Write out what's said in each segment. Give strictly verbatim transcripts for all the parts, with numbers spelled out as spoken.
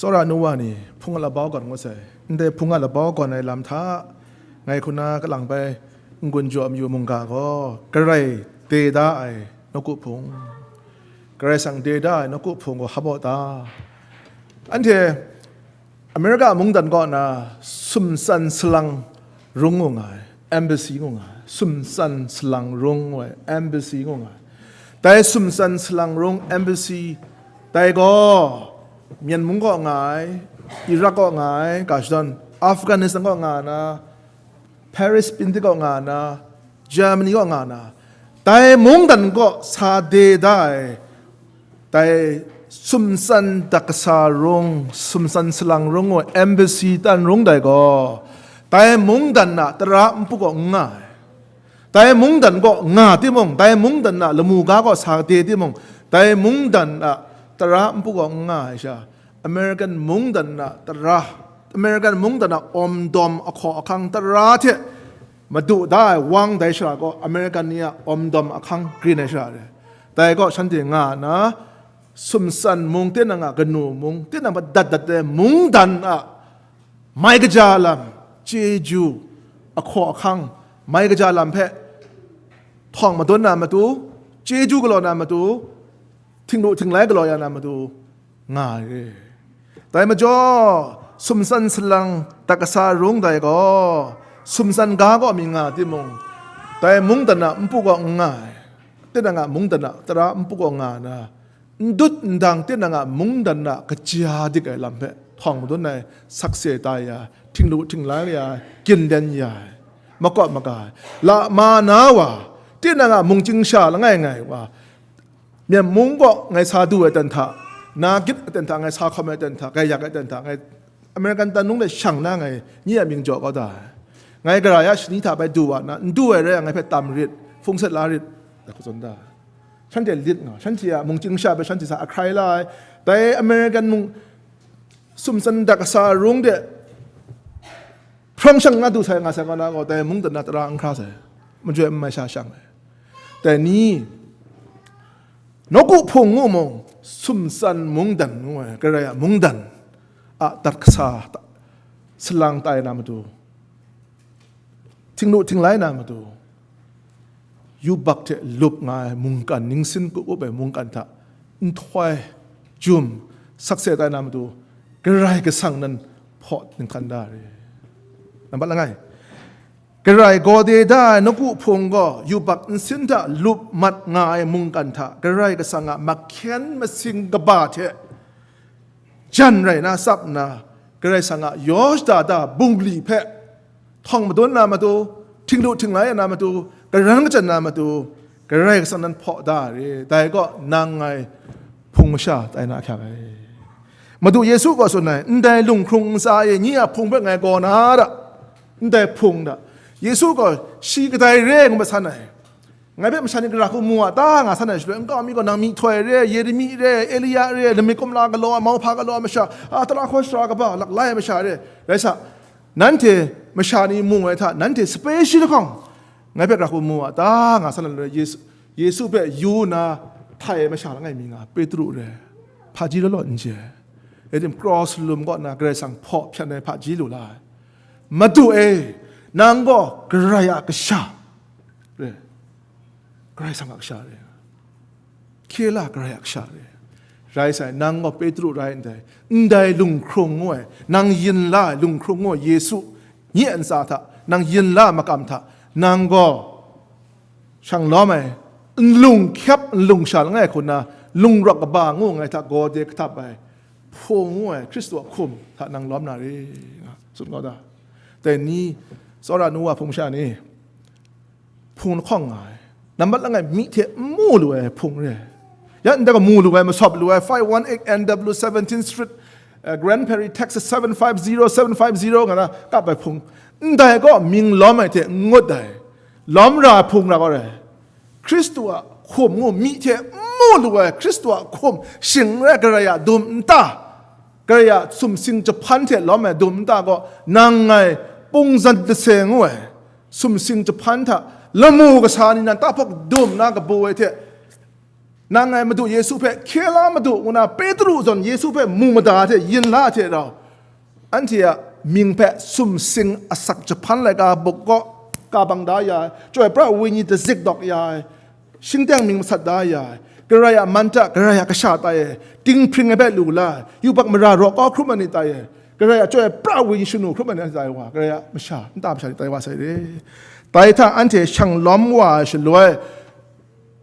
Tsawra nu wa ni, hpung a labau gawn ngut sai. Ndai hpung a labau gawn ai lam hta, ngai hkuna kalang bai n-gun jaw mayu mungga gaw, Karai de da ai nawku hpung, Karai sang de da ai nawku hpung gaw hap aw ta? Anhte America mungdan kaw na sumsan salang rung ngu nga ai, embassy ngu nga ai, sumsan salang rung ngu ai, embassy ngu nga ai. Dai sumsan salang rung embassy, dai gaw Myanmar kaw nga ai, Iraq kaw nga ai, ga shadawn Afghanistan kaw nga na, Paris pyintik kaw nga na, Germany kaw nga na, dai mungdan kaw sa de da ai, dai sumsan dakasa rung, sumsan salang rung ngu embassy tan rung dai gaw, dai mungdan a tara npu kaw n nga ai. Dai mungdan kaw nga timung, dai mungdan a lamu ga kaw sa de timung, dai mungdan a tara npu kaw n nga ai sha, American mungdan a tara, American mungdan a awmdawm ahkaw ahkang tara hte madu da ai wang dai shara gaw American ni a awmdawm ahkang grin ai shara re. Dai gaw shanhte nga na, sumsan mung, tinang a kanu mung, tinang hpe dat dat ai mungdan a mai kaja lam, chyeju ahkaw ahkang, mai kaja lam hpe htawng madun na matu, chyeju galaw na matu, htinglu htinglai galaw ya na matu nga ai re. Dai majaw, sumsan salang dakasa rung dai gaw, sumsan ga kaw mi nga timung, dai mungdan a npu kaw n nga ai. Tinang a mungdan a tara npu kaw nga na, n dut n dang tinang a mungdan a kaja dik ai lam hpe htawng madun ai sakse tai ya, htinglu htinglai ya, ginden ya ai, makawp maga ai, la ma na wa, tinang a mung chying sha langai ngai wa, Myen mung kaw ngai sa du ai ten hta, na gyit ai ten hta, ngai sa hkawm ai ten hta, gaiyak ai ten hta, ngai American tan nung de shang na ngai, nye a mying jaw kau da ai. Ngai gara ya shani hta bai du wa na, n du ai rai yang, ngai hpe tam rit, hpung set la rit, ngai hku tsun da ai. Shanhte lit nga, shanhte a mung chying sha bai shanhte sa ahkrai la ai. Dai American mung sumsan dakasa rung de hprawng shang na du sai nga sai nga na gaw, dai mungdan na tara n hkra sai, majoi n mai sha shang ai. Dai ni, nawku hpung ngu mung, sumsan mungdan ngu ai, Karai a mungdan a dat kasa ta, salang tai na matu, htinglu htinglai na matu, yubak hte lup nga ai mungkan, ningsin kup up ai mungkan hta nhtoi jum sakse tai na matu, Karai Kasang nan hpaw ninghkan da re. Nambat langai, Karai gaw de da ai nawku hpung gaw yubak nsin hta lup mat nga ai mungkan hta Karai Kasang a mahkyen masing kaba hte jan rai na tsap nna, Karai Kasang a yaw shada da bungli hpe htawng madun na matu, htinglu htinglai na matu, karan kachyan na matu, Karai Kasang nan hpaw da ai re. Dai gaw nang ngai hpung masha tai na ahkyak ai. Madu Yesu gaw tsun ai, ndai lunghkrung ntsa e nyi a hpung hpe ngai gaw na da, ndai hpung da. Yesu gaw shi kadai re ngu ma san ai. Ngai hpe masha ni gara hku mu a ta nga san ai shaloi, nkau mi gaw nang myihtoi re, Yeremi re, Elia re, lamik kumla galaw ai, mauhpa galaw ai masha, a, tara hkaw shara kaba laklai ai masha re, rai sa, nanhte masha ni mu ai hta, nanhte sape shi lahkawng, ngai hpe gara hku mu a ta nga san ai shaloi, Yesu, Yesu hpe yu nna htai ai masha langai mi nga, Petru re, hpaji law law n chye ai. Rai tim, kraw salum kaw nna Karai Kasang hpaw hpyan ai hpaji lu la ai. Madu e, nang gaw Karai a Kasha re, Karai Kasang a Kasha re, hkye la Karai a Kasha re. Rai sai, nang gaw Petru rai ndai, ndai lunghkrung ngu ai, nang yin la ai lunghkrung ngu ai Yesu nye ntsa hta, nang yin la ai makam hta, nang gaw shang lawm ai, nlung hkyep nlung sha langai hku nna, lungrawk kaba ngu nngai hta gaw de kahtap ai, hpung ngu ai Hkristu a hkum hta nang lawm na re, nga tsun kau da. Dai ni, tsawra nu wa hpung masha ni, hpung lahkawng nga ai, nambat langai mi hte n mu lu ai hpung re. Ya ndai gaw mu lu ai, masawp lu ai, five one eight N W seventeen Street, uh, Grand Prairie, Texas, seven five zero seven five zero nga na kap ai hpung, ndai gaw mying lawm ai hte n ngut ai, lawm ra ai hpung ra gaw rai. Hkristu a hkum ngu mi hte n mu lu ai, Hkristu a hkum shing n rai, Karai a dum nta, Karai a sumsing jahpan hte lawm ai dum nta gaw, nang ngai pungzan lase ngu ai sumsing jahpan hta lamu kasa ni nan tahpawk dum na kabu ai hte, Nang ngai Madu Yesu hpe hkye la Madu ngu na Petru zawn Yesu hpe mu mada hte yin la hte rau, anhte a mying hpe sumsing asak jahpan laika buk kaw ka bang da ya ai, Chyoi pra ai Wenyi dazik dawk ya ai, shingteng mying masat da ya ai, Karai a man hta Karai a kasha tai ai, dinghpring ai hpe lu la ai, yubak mara raw kau hkrum ai ni tai ai, Karai a Chyoi pra ai Wenyi shanu hkrum ai ni tai wa, Karai a masha, nta masha ni tai wa sai re. Dai hta anhte shang lawm wa ai shaloi,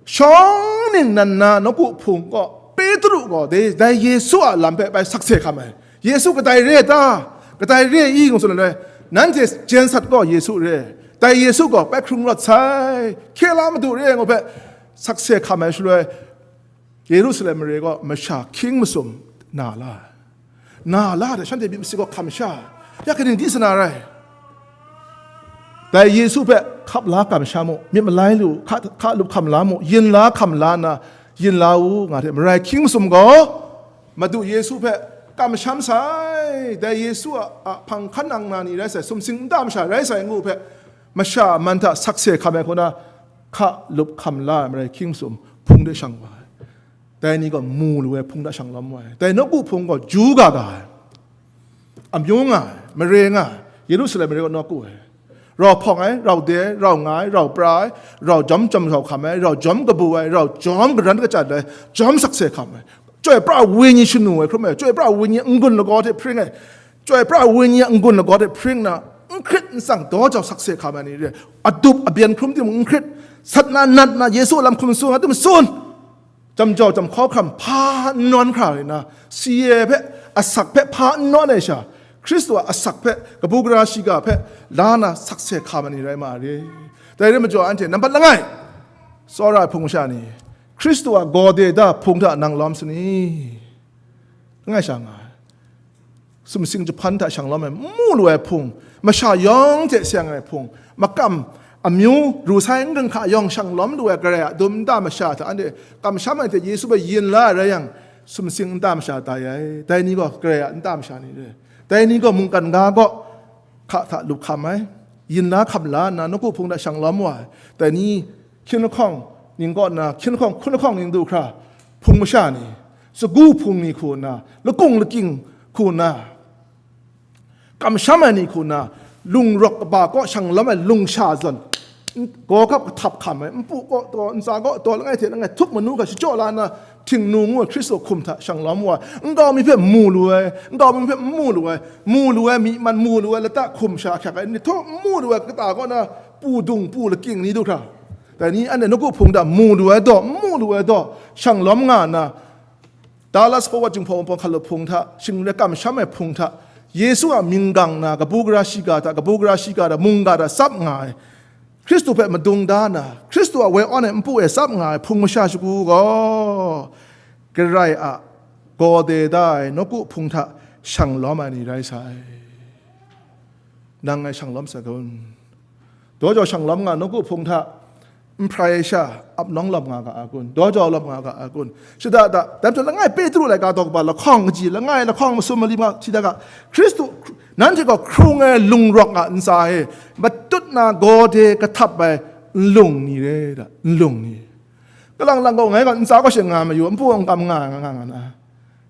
shawng ningnan na nawku hpung gaw, Petru gaw dai, dai Yesu a lam hpe bai sakse hkam ai. Yesu kadai re ta? Kadai re i? Ngu tsun ai, nanhte jen sat gaw Yesu re, dai Yesu gaw bai hkrung rawt sai, hkye la Madu re ngu hpe sakse hkam ai shaloi, Yerusalem mare gaw masha hkying masum na la ai. Na la ai hte shanhte myit masin gaw hkam sha ai. Ya kaning di sa na rai? Dai Yesu hpe hkap la kamsham u, myit malai lu, hka, hka lup hkam la mu, yin la hkam la nna, yin la u, nga hte marai hkying masum gaw, Madu Yesu hpe kamsham sai, dai Yesu a, a hpang hkan nang na ni rai sai, sumsing nta masha rai sai ngu hpe, masha a man hta sakse hkam ai hku na, hka lup hkam la ai marai hkying masum hpung de shang wa ai. Dai ni gaw mu lu ai hpung hta shang lawm wa ai. Dai nawku hpung gaw ju ga ga ai. Amyu nga ai, mare nga ai, Yerusalem mare kaw nawku ai. Rau hpawng ai, rau de ai, rau nga ai, rau pra ai, rau jawm jawm rau hkam ai, rau jawm kabu ai, rau jawm karan kachyan ai, jawm sakse hkam ai, Chyoi pra ai Wenyi shanu ai hkrum ai, Chyoi pra ai Wenyi n-gun lagaw hte hpring ai, Chyoi pra ai Wenyi a n-gun lagaw hte hpring nna, n hkrit n tsang daw jau sakse hkam ai ni re, adup abyen hkrum timung n hkrit, sat na nat na Yesu a lam hkum tsun ai hte matsun, jam jau jam hkaw hkram hpa n nawn hkra rai nna, si e hpe, asak hpe hpa n nawn ai sha, Hkristu a asak hpe, kabu gara shiga hpe la na sakse hkam ai ni rai ma ai re. Dai re majaw, anhte nambat langai, tsawra ai hpung masha ni, Hkristu a gaw de da hpung hta nang lawm sa ni? Langai sha nga ai. Sumsing jahpan hta shang lawm ai, mu lu ai hpung, masha yawng hte seng ai hpung, makam amyu ru sai n ganhka yawng shang lawm lu ai Karai a dum nta masha hta anhte kamsham ai hte Yesu hpe yin la ai rai yang, sumsing nta masha tai ai. Dai ni gaw Karai a nta masha ni re. Dai ni gaw mungkan ga gaw hka hta lup hkam ai, yin la hkam la nna nawku hpung hta shang lawm wa ai. Dai ni hkying lahkawng ning kaw nna, hkying lahkawng hkun lahkawng ning du hkra, hpung masha ni, sagu hpung ni hku nna, lakung lakying hku nna, kamsham ai ni hku nna, lungrawk kaba kaw shang lawm ai lungsha zawn, gawgap kahtap hkam ai, npu kaw taw, ntsa kaw taw, langai hte langai htup manu hkra shachyaw la nna, htingnu ngu ai Hkristu hkum hta shang lawm wa ai, nkau mi hpe mu lu ai, nkau mi hpe n mu lu ai, mu lu ai, myi man mu lu ai, lata hkum sha ahkyak ai ni htaw n mu lu ai, kata kaw na pu dung pu lakying ni du hkra, dai ni anhte nawku hpung hta mu lu ai daw, n mu lu ai daw, shang lawm nga nna, Dallas Forward Jinghpaw Wunpawng hkalup hpung hta, shing n rai kamsham ai hpung hta, Yesu a mying gang nna, kabu gara shiga hta, kabu gara shiga hta, mungga hta tsap nga ai, Hkristu hpe madung da na, Hkristu a woi awn ai npu e tsap nga ai hpung masha shagu gaw, Karai a gaw de da ai nawku hpung hta shang lawm ai ni rai sai. Nang ngai shang lawm sai kun? Daw jau shang lawm nga nawku hpung hta, n hprai ai sha, ap nawng lawm nga ga a kun? Daw jau lawm nga ga a kun? Shada da, dai majaw langai Petru laika daw kaba lahkawng kaji, langai lahkawng masum malim nga, shada ga, Hkristu, nanhte gaw hkrung ai lungrawk a ntsa e, matut na gaw de kahtap ai nlung ni re da, nlung ni. Kalang lang gaw ngai gaw ntsa kaw she nga mayu, npu kaw n kam nga, nga, nga, nga na.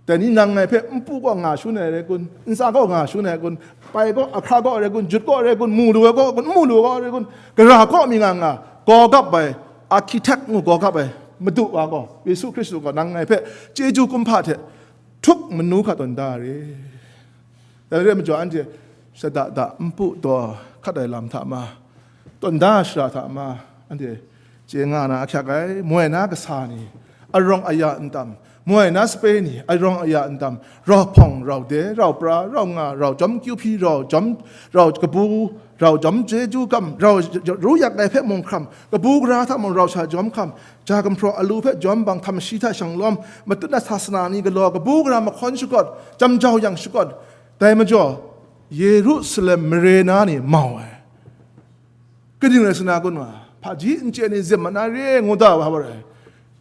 Dai ni nang ngai hpe npu kaw nga shangun ai rai kun? Ntsa kaw nga shangun ai kun? Pai kaw, ahkra kaw rai kun? Jut kaw rai kun? Mu lu ai kaw kun? N mu lu ai kaw rai kun? Gara kaw mi nga nga, gaw gap ai, architect ngu gaw gap ai, Madu wa gaw, Yesu Hkristu gaw nang ngai hpe chyeju kumhpa hte htuk manu hka tawn da re. Dai re ai majaw, anhte shada da npu taw hkat ai lam hta ma, tawn da shara hta ma, anhte chye nga na ahkyak ai, moi na kasa ni, arawng aya n tam, moi na sape ni, arawng aya n tam, rau hpawng, rau de, rau pra, rau nga, rau jawm kyu hpyi, rau jawm, rau kabu, rau jawm chyeju kam, rau ru yak ai hpe mung hkram, kabu gara hta mung rau sha jawm hkam, ja gumhpraw alu hpe jawm bang, htam shi hta shang lawm, matut na sasana ni galaw, kabu gara mahkawn shakawn, jam jau yang shakawn, dai majaw, Yerusalem mare na ni mau ai. Kaning rai sa na kun wa? Hpaji n chye ni zim mat na re ngu da wa rai.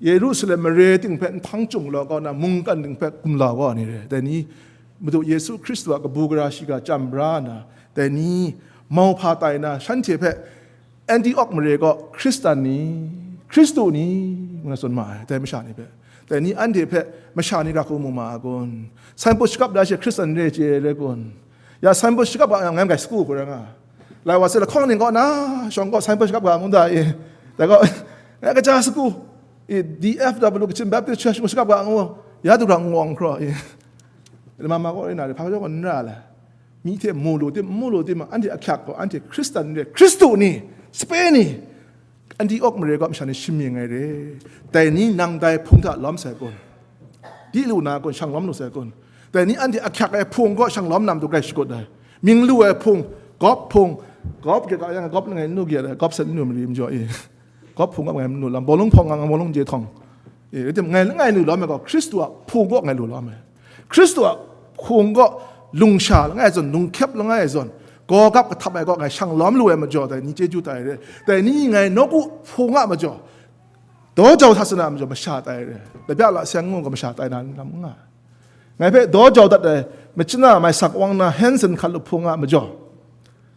Yerusalem mare ting hpe nhtang chyum law kau na, mungkan ting hpe gumlau kau ni re. Dai ni, Madu Yesu Hkristu a kabu gara shiga chyam bra nna, dai ni, mauhpa tai na, shanhte hpe Antiok mare kaw Hkristan ni, Hkristu ni, ngu na tsun ma ai, dai masha ni hpe. Dai ni anhte hpe masha ni ra hku mu ma ai kun? Signboard shakap da she Hkristan re chye ai re kun? Ya, signboard shakap ga yang ngai bai sagu hku rai nga. Lai wa se lahkawng ning kaw na, shawng kaw signboard shakap ga ngu da i. Dai gaw, ngai kaja sagu, i, D F W Kachin Baptist Church ngu shakap ga ngu, ya du ra ngu awng hkraw i. Lama ma kaw rai na re, hpa jaw gaw n ra ai. Mi hte mu lu tim, n mu lu tim, anhte ahkyak gaw, anhte Hkristan re, Hkristu ni, sape ni, Antiok mare kaw masha ni shamying ai re. Dai ni nang dai hpung hta lawm sai kun? Di lu na kun, shang lawm lu sai kun? Dai ni anhte ahkyak ai hpung kaw shang lawm na matu grai shakut ai. Mying lu ai hpung, gawp hpung, gawp gyet ka yang, gawp langai n lu gyet ai, gawp set n lu mari majaw e. Gawp hpung gawp ngai n lu lam, bawlung hpawng nga, bawlung je htawng. E, rai tim, ngai langai lu lawm ai gaw, Hkristu a hpung kaw ngai lu lawm ai. Hkristu a hpung kaw lungsha langai zawn, lunghkyep langai zawn, gaw gap kahtap ai kaw ngai shang lawm lu ai majaw, dai ni chyeju tai re. Dai ni ngai nawku hpung a majaw, daw jau hta sana a majaw masha tai re. Labya la seng ngu ga masha tai na lam n nga. Ngai hpe daw jau dat ai, machyin a mai sak wang na Hanson hkat lu hpung a majaw,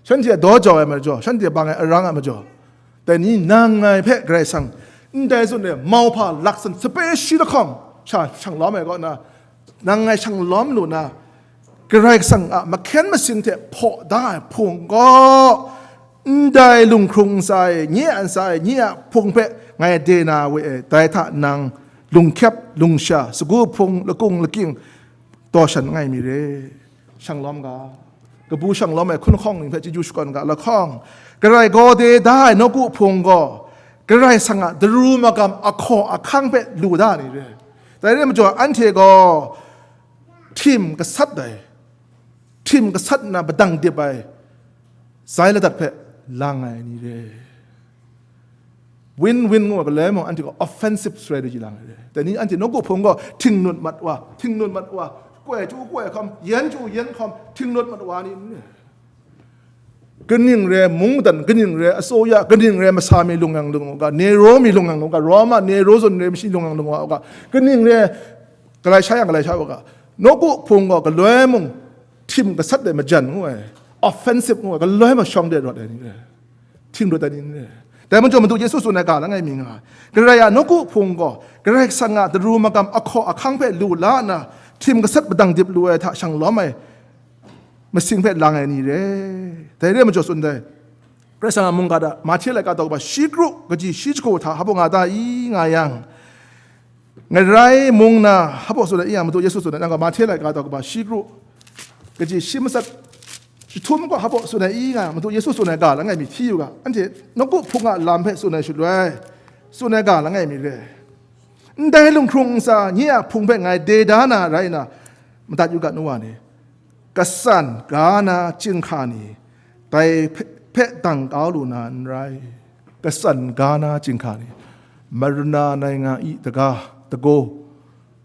shanhte daw jau ai majaw, shanhte bang ai arang a majaw, dai ni nang ngai hpe Karai Kasang ndai tsun ai mauhpa laksan sape shi lahkawng sha shang lawm ai kaw na, nang ngai shang lawm lu na, Karai Kasang a mahkyen masin hte hpaw da ai hpung gaw, ndai lunghkrung ntsa e, nye a ntsa e, nye a hpung hpe ngai de na we e, dai hta nang lunghkyep, lungsha, sagu hpung, lakung lakying, daw shan langai mi re. Shang lawm ga, kabu shang lawm ai hkunhkawng ning hpe chyeju shakawn ga lahkawng, Karai gaw de da ai nawku hpung gaw, Karai Kasang a daru magam ahkaw ahkang hpe lu da ni re. Dai re ai majaw, anhte gaw htim gasat ai, htim gasat nna padang dip ai zai ladat hpe lang ai ni re. Win-win ngu ai galoi mung, anhte gaw offensive strategy lang ai re. Dai ni anhte nawku hpung gaw htingnut mat wa, htingnut mat wa, koi chyu koi hkawm, yen chyu yen hkawm, htingnut mat wa ni n re. Kaning re mung madan, kaning re asoya, kaning re masa mi lung yang lung u ga, Nero mi lung yang lung u ga, Roma Nero zawn re mashi lung yang lung wa u ga, kaning re galai sha yang galai sha u ga, nawku hpung gaw galoi mung htim gasat ai majan ngu ai, offensive ngu ai, galoi mung shawng de rawt ai ni re, hting rawt ai ni re. Dai majaw Madu Yesu tsun ai ga langai mi nga ai. Karai a nawku hpung gaw Karai Kasang a daru magam ahkaw ahkang hpe lu la nna, htim gasat padang dip lu ai hta shang lawm ai masing hpe lang ai ni re. Dai re ai majaw tsun dai. Karai Kasang a mungga da, Mahte laika daw kaba shi kru, kaji shi jahku hta hpa nga da i nga yang, ngarai mung na hpa tsun ai i yang, Madu Yesu tsun ai, nang gaw Mahte laika daw kaba shi kru, kaji shi matsat jahtum kaw hpa tsun ai i nga, Madu Yesu tsun ai ga langai mi hti yu ga, anhte nawku hpung a lam hpe tsun ai shaloi, tsun ai ga langai mi re. Ndai lunghkrung ntsa nye a hpung hpe ngai de da na rai nna, madat yu ga nu wa ni. Katsan ga na chyinghka ni, dai hpe, hpe dang kau lu na n rai. Katsan ga na chyinghka ni, marana nai nga i daga, dago,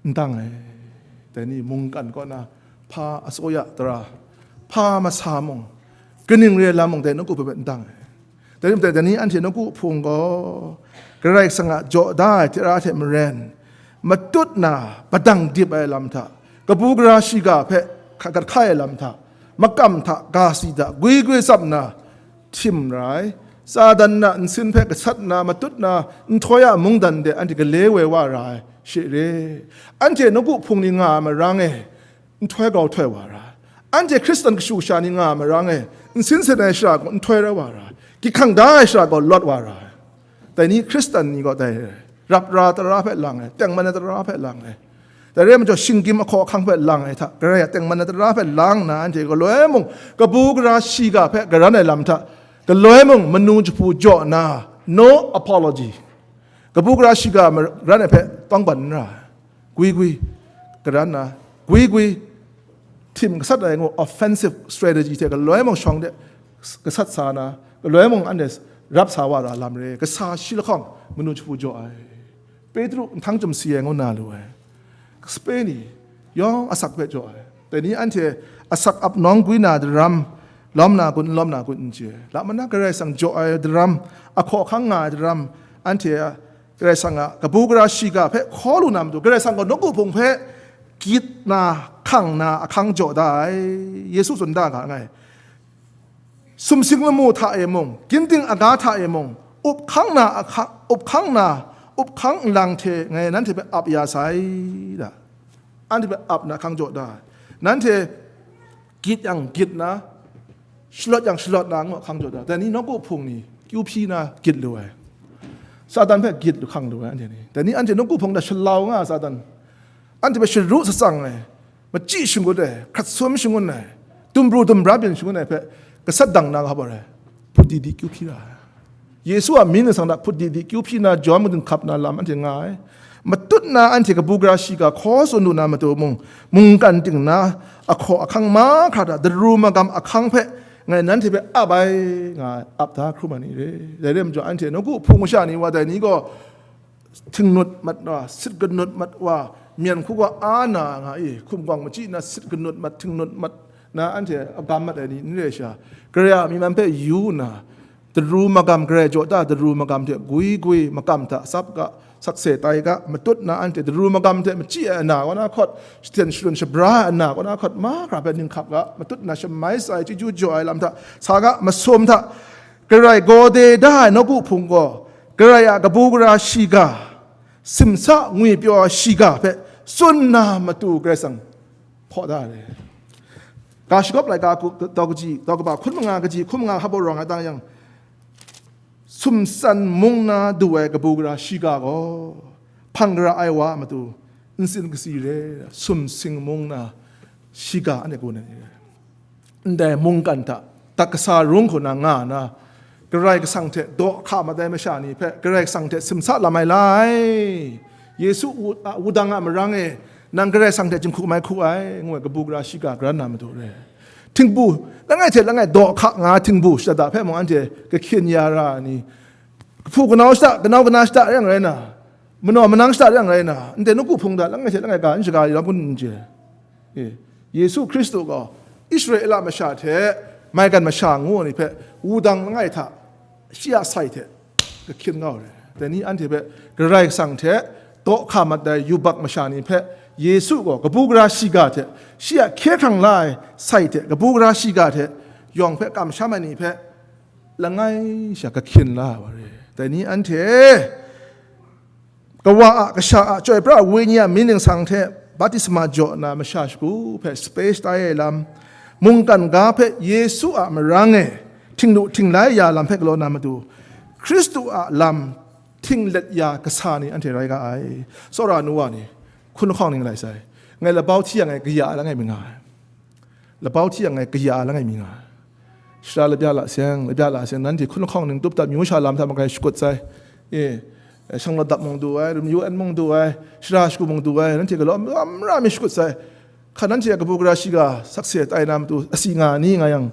n dang ai. Dai ni mungkan kaw na, hpa asoya tara, hpa masa mung, kaning re lam mung, dai nawku hpe n dang ai. Dai rai majaw, dai ni anhte nawku hpung gaw, Karai Kasang a jaw da ai tara hte maren, matut na padang dip ai lam hta, kabu gara shiga hpe hka-, gat hkai ai lam hta, makam hta, ga si hta, gwi gwi tsap nna, htim ra ai. Satan a nsin hpe gasat nna, matut na, nhtoi a mungdan de anhte gale woi wa ra ai she re. Anhte nawku hpung ni nga ai marang e, nhtoi grau htoi wa ra ai. Anhte Hkristan kashu kasha ni nga ai marang e, nsin sen ai shara gaw nhtoi rai wa ra ai. Gyit hkang da ai shara gaw lawt wa ra ai. Dai ni Hkristan ni gaw dai rap ra tara hpe lang ai, tengman ai tara hpe lang ai. Dai re ai majaw, shinggyim ahkaw ahkang hpe lang ai hta, Karai a tengman ai tara hpe lang nna, anhte galoi mung kabu gara shiga hpe garan ai lam hta, galoi mung manu jahpu jaw nna, no apology. Kabu gara shiga maran ai hpe tawng ban n ra ai. Gwi gwi, karan na, gwi gwi, htim gasat ai ngu offensive strategy hte galoi mung shawng de gasat sa na, galoi mung anhte rap sa wa ra lam re, kasa shi lahkawng manu jahpu jaw ai. Petru nhtang chyum si ai ngu na lu ai. Sape ni yawng asak hpe jaw ai. Dai ni anhte asak ap nawng gwi na daram lawm na kun, n lawm na kun n chye. Lam mana Karai Kasang jaw ai daram, ahkaw ahkang nga ai daram, anhte a Karai Kasang a kabu gara shiga hpe hkaw lu na matu, Karai Kasang gaw nawku hpung hpe gyit na, hkang na ahkang jaw da ai, Yesu tsun da ga ai. Sumsing lamu hta e mung, ginding aga hta e mung, Up hkang na ahkang, up hkang na, up hkang nlang hte ngai nanhte hpe ap ya sai da. Anhte hpe ap na ahkang jaw da. Nanhte gyit yang gyit na, shalawt yang shalawt na ngu ahkang jaw da. Dai ni nawku hpung ni kyu hpyi na gyit lu ai. Satan hpe gyit lu hkang lu ai anhte ni. Dai ni anhte nawku hpung hta shalau nga ai Satan. Anhte hpe sharu shatsang ai, machyi shangun ai, hkrat sum shangun ai, dumbru dumbra byin shangun ai hpe gasat dang na ga hpa rai, hput di di kyu hpyi ra ai. Yesu a mying ningsang hta hput di di kyu hpyi na, jawm kadun hkap na lam anhte nga ai. Matut na anhte kabu gara shiga hkaw tsun lu na matu mung, mungkan ting na ahkaw ahkang mahkra hta daru magam ahkang hpe ngai nanhte hpe ap ai, nga ai, ap da hkrum ai ni re. Dai rai majaw, anhte nawku hpung masha ni wa dai ni gaw, htingnut mat wa, sit kanut mat wa, myen hku wa a na nga i, hkum gawng machyi na sit kanut mat, htingnut mat na anhte agam mat ai ni n re sha, Karai a myi man hpe yu nna, daru magam, Karai jaw ta daru magam hte gwi gwi, makam hta tsap ga, sakse tai ga, matut na anhte daru magam hte machyi ai ana kaw na hkawt, shaten sharun shabra ai ana kaw na hkawt, mahkra hpe ninghkap ga, matut na shamai sa ai chyeju jaw ai lam hta sa ga, masum hta, Karai gaw de da ai nawku hpung gaw, Karai a kabu gara shiga, simsa ngwipyaw shiga hpe tsun na matu Karai Kasang hpaw da ai. Ga shagawp laika ku-, daw kaji, daw kaba hkun manga kaji, hkun manga hkap rawng ai tang yang, sumsan mung na du ai kabu gara shiga gaw, hpang gara ai wa a matu, nsin kasi re, sumsing mung na shiga anhte gun ai ni re. Ndai mungkan hta, tak kasa rung hku na nga na, Karai Kasang hte daw hka mat ai masha ni hpe Karai Kasang hte simsa lam ai la ai. Yesu wu-, a, wudang a marang e, nang Karai Kasang hte jinghku mai hku ai, ngu ai kabu gara shiga karan na matu re. Htingbu, langai hte langai daw hka nga htingbu shada hpe mung anhte kahkyin ya ra ai ni, kahpu kanau shada, kanau kana shada rai yang rai na, manaw manang shada rai yang rai na, ndai nawku hpung hta langai hte langai ga n shaga lam kun n chye? E, Yesu Hkristu gaw Israela masha hte maigan masha ngu ai ni hpe wudang langai hta shi a sai hte kahkyin nga u re. Dai ni anhte hpe Karai Kasang hte daw hka mat ai yubak masha ni hpe Yesu gaw kabu gara shiga hte shi a hkye hkrang la ai sai hte kabu gara shiga hte yawng hpe kamsham ai ni hpe langai sha kahkyin la ai wa re. Dai ni anhte Kawa a, Kasha a, Chyoi pra ai Wenyi a mying ningsang hte baptisma jaw na masha shagu hpe sape shatai ai lam, mungkan ga hpe Yesu a marang e htingnu htinglai ya lam hpe galaw na matu, Hkristu a lam htinglet ya kasa ni anhte rai ga ai. Tsawra nu wa ni, hkun lahkawng ning lai sai. Ngai labau hti yang ngai kaya ai langai mi nga ai. Labau hti yang ngai kaya ai langai mi nga ai. Shara labya la seng, labya la seng, nanhte hkun lahkawng ning tup dat myu sha lam hta makai shakut sai. E, shanglawt dap mung du ai, rum yu an mung du ai, shara shagu mung du ai, nanhte galaw amra mi shakut sai. Hkan nanhte a kabu gara shiga sakse tai na matu asi nga ni nga yang,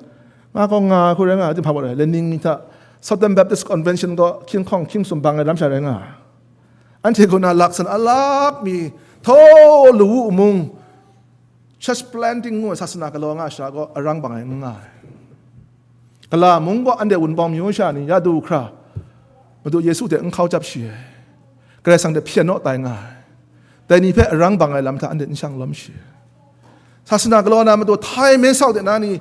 nga gaw nga ai hku rai nga ai, tinghpa gaw rai, Lenin hta Southern Baptist Convention gaw hkying hkawng hkying sum bang ai lam sha rai nga ai. Anhte kaw na laksan alak mi htaw lawu mung, church planting ngu ai sasana galaw nga ai sha gaw arang bang ai n nga ai. Gala mung gaw anhte wunpawng myu sha ni ya du hkra, Madu Yesu hte n hkau jap shi ai, Karai Kasang hte hpyen naw tai nga ai, dai ni hpe arang bang ai lam hta anhte n shang lawm shi ai. Sasana galaw na matu htai me sau de na ni,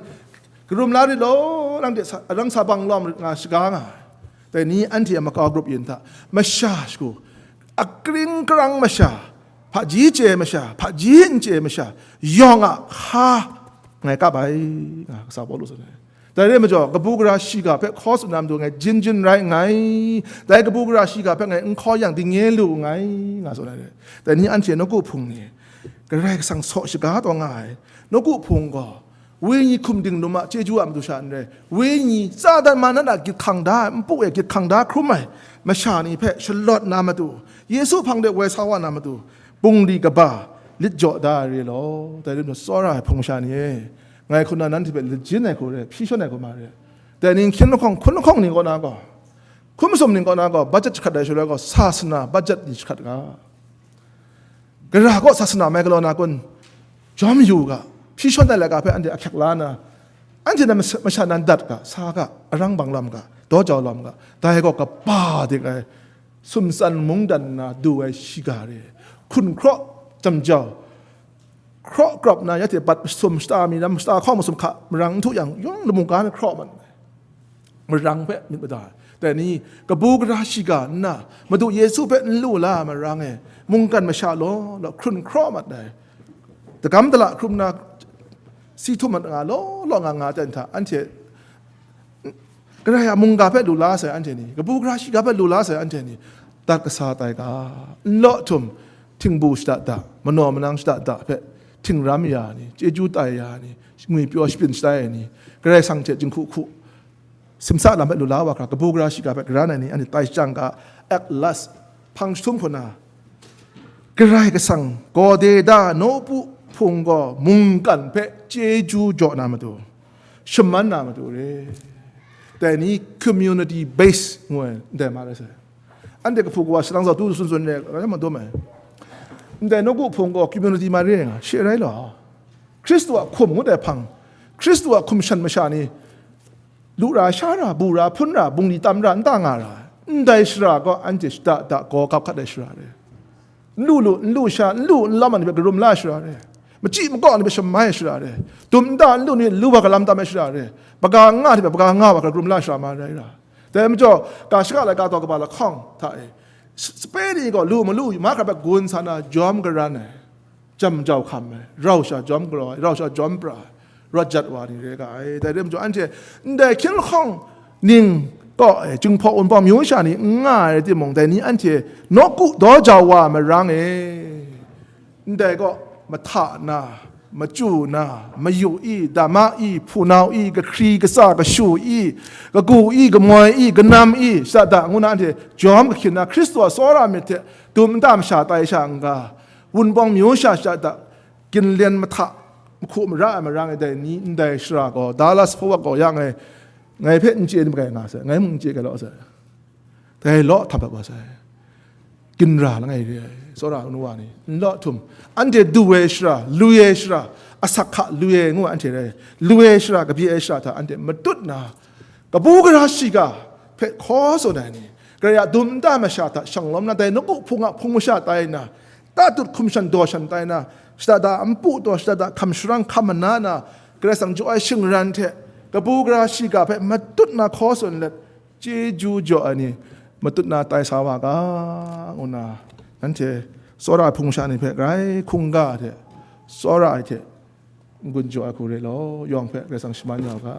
karum la rit law, nang de sa-, arang sa bang lawm rit nga shaga nga ai. Dai ni anhte a makau grup yin hta, masha shagu, akring karang masha, hpaji chye masha, hpaji n chye masha, yawng a hka ngai kap ai, nga Kasa Pawlu tsun ai. Dai re ai majaw, kabu gara shiga hpe hkaw tsun na matu ngai jin jin rai nngai, dai kabu gara shiga hpe ngai n hkaw yang dingnye lu nngai, nga tsun ai. Dai ni anhte nawku hpung ni, Karai Kasang saw shaga taw nga ai, nawku hpung gaw, Wenyi hkum ding lum a chyeju a matu sha n rai, Wenyi Satan manat a gyit hkang da ai, npu e gyit hkang da hkrum ai masha ni hpe shalawt na matu, Yesu hpang de woi sa wa na matu, bungli kaba lit jaw da ai re law, dai rai nna tsawra ai hpung masha ni e, ngai hku na nanhte hpe lajin ai hku re, hpyi shawn ai hku ma re. Dai ni, hkyin lahkawng, hkun lahkawng ni kaw na gaw, hkun masum ni kaw na gaw, budget jahkrat ai shaloi gaw, sasana budget ni jahkrat ga. Gara kaw sasana mai galaw na kun, jawm yu u ga, hpyi shawn ai laika hpe anhte ahkyak la nna, anhte nan mas-, masha nan dat ga, sa ga, arang bang lam ga, daw jau lam ga, dai gaw kaba dik ai, sumtsan mungdan nna du ai shiga re, hkun hkraw jam jau, hkraw grap nna ya hte bat masum shata mi lam, shata hkawng masum hka marang n htu yang, yawng lamu ga na hkraw mat ai. Marang hpe myit mada ai. Dai ni, kabu gara shiga nna, Madu Yesu hpe n lu la ai marang e, mungkan masha law law hkrun hkraw mat ai. Dagam dala hkrum na, si htum mat nga law law nga nga ai hta, anhte Karai a mungga hpe lu la sai anhte ni, kabu gara shiga hpe lu la sai anhte ni, dat kasa tai ga, nlaw htum, htingbu shada da, manaw manang shada da hpe, htingram ya ni, chyeju tai ya ni, ngwipyaw shapyin shatai ai ni, Karai Kasang hte jinghku hku, simsa lam hpe lu la wa hkra, kabu gara shiga hpe karan ai ni, anhte tai shajang ga, at last, hpang jahtum hku na, Karai Kasang, Gawdeda nawku hpung gaw mungkan hpe chyeju jaw na matu, shaman na matu re. Dai ni community base ngu ai ndai ma rai sai. Anhte kahpu kawa shalang zau tu sun sun re, rai madum ai. Ndai nawku hpung gaw community ma re nga, she rai law. Hkristu a hkum ngut ai hpang, Hkristu a hkum shan masha ni, lu ra, sha ra, bu ra, hpun ra, bungli tam ra, nta nga ra, ndai shara gaw anhte shada da gaw gap hkat ai shara re. N lu lu, n lu sha, n lu n lam ai ni hpe karum la ai shara re. Machyi makaw ai ni hpe shamai ai shara re. Dum nta n lu ni lu wa galam tam ai shara re. Baga nga ni hpe baga nga wa hkra karum la ai shara ma rai ra. Dai majaw, ga shaka laika taw kaba lahkawng hta e, s-, sape ni gaw lu malu mahkra hpe gun sa na jawm karan ai, jam jau hkam ai, rau sha jawm galaw ai, rau sha jawm pra ai, rawt jat wa ni re ga ai. Dai re majaw, anhte ndai hkying lahkawng ning kaw e, Jinghpaw Wunpawng myu sha ni n nga ai rai timung, dai ni anhte nawku daw jau wa ai marang e, ndai kaw mahta na, machyu na, mayu i, dama i, hpunau i, kahkri kasa kashu i, kagu i, kamoi i, kanam i, shada da ngu na anhte jawm kahkyin na, Hkristu a tsawra myit hte dum nta masha tai sha n-ga, Wunpawng myu sha shada da, ginlen mahta, mahku mara ai marang e, dai ni ndai shara gaw, Dallas Forward gaw ya ngai, ngai hpe n chye ni magai nga sai, ngai mung n chye galaw sai. Dai law htam hpat wa sai. Ginra langai re ai, tsawra nu wa ni, nlaw htum, anhte du ai shara, lu ai shara, asak hka lu ai ngu ai anhte rai, lu ai shara, kabye ai shara hta anhte matut na, kabu gara shiga hpe hkaw tsun ai ni, Karai a dum nta masha hta shanglawm na, dai nawku hpung a hpung masha tai nna, tatut hkum shan daw shan tai na, shada da npu taw, shada da hkam sharang hkam mana na, Karai Kasang jaw ai shingran hte kabu gara shiga hpe matut na hkaw tsun let, chyeju jaw ai ni matut na tai sa wa ga, ngu na, nanhte tsawra ai hpung sha ni hpe grai hkungga hte tsawra ai hte n-gun jaw ai hku re law, yawng hpe Karai Kasang shaman ya u ga.